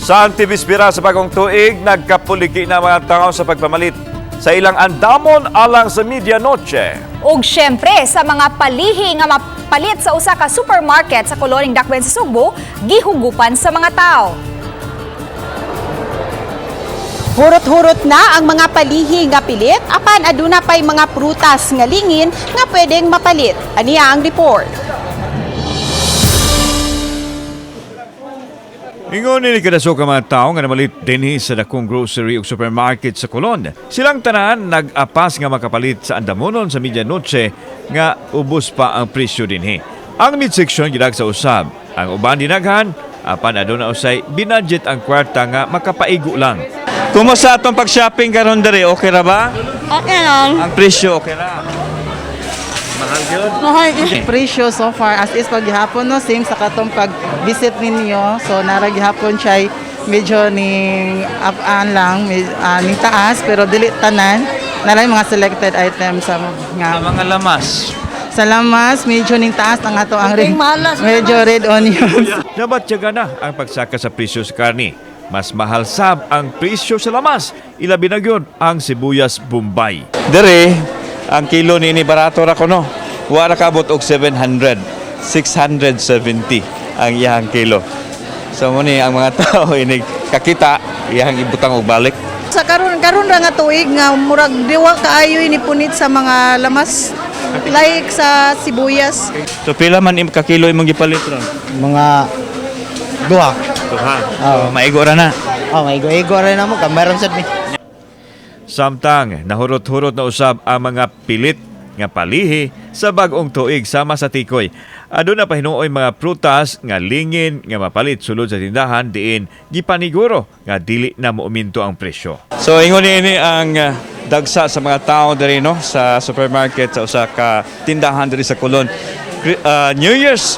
Sa antibispira sa bagong tuig, nagkapuliki na mga tao sa pagpamalit sa ilang andamon alang sa medianoche. Ug syempre sa mga palihi nga mapalit sa usa ka supermarket sa Koloning Dakbayan sa Sugbo, gihugupan sa mga tao. Hurot-hurot na ang mga palihi nga pilit apan aduna pay mga prutas nga lingin nga pwedeng mapalit. Aniya ang report. Ingon ni kadasok ang mga tao nga namalit dinhi sa dakong grocery ug supermarket sa Colon. Silang tanan nag-apas nga makapalit sa andamonon sa medianoche nga ubos pa ang presyo dinhi. Ang midsection gidag sa usab. Ang uban dinaghan apan aduna usay binadget ang kwarta nga makapaigo lang. Kumusta atong pag-shopping karon diri? Okay ra ba? Okay lang. Ang presyo okay ra. Mahal gyud. Mahal. Presyo so far as is pag gihapon, no, same sa katong pag visit ninyo, so nara gihapon siya medyo ning up an lang ning taas, pero dili tanan, naray mga selected items sa nga. Ang mga lamas. Sa lamas, medyo ning taas ang ato ang red, medyo red onions. Nabatyaga na ang pagsaka sa presyo sa karni. Mas mahal sab ang presyo sa lamas, ilabi na gyud ang sibuyas Bombay. Dere, ang kilo nini barato ra kuno. Wa ra kaabot og 700, 670 ang iyang kilo. So mo ni ang mga tao inig kakita iyang ibutang og balik. Sa karon karon ra nga tuig nga murag diwa kaayo ni punit sa mga lamas like sa sibuyas. So pila man im ka kilo imong gipalit ron? Mga duha. Duha. So, maigo ra na. Oh, may igo rin namo kameron sad mi. Samtang nahurot-hurot na usab ang mga pilit nga palihi sa bag-ong tuig sama sa tikoy. Aduna pa hinuoy mga prutas nga lingin nga mapalit sulod sa tindahan diin gipaniguro nga dili na muuminto ang presyo. So ingon ini ang dagsa sa mga tao diri, no, sa supermarket sa usa ka tindahan diri sa Colon. New Year's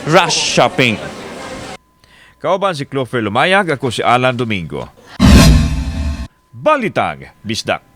rush shopping. Kauban si Clover Lumayag, ako si Alan Domingo. Balitang Bisdak.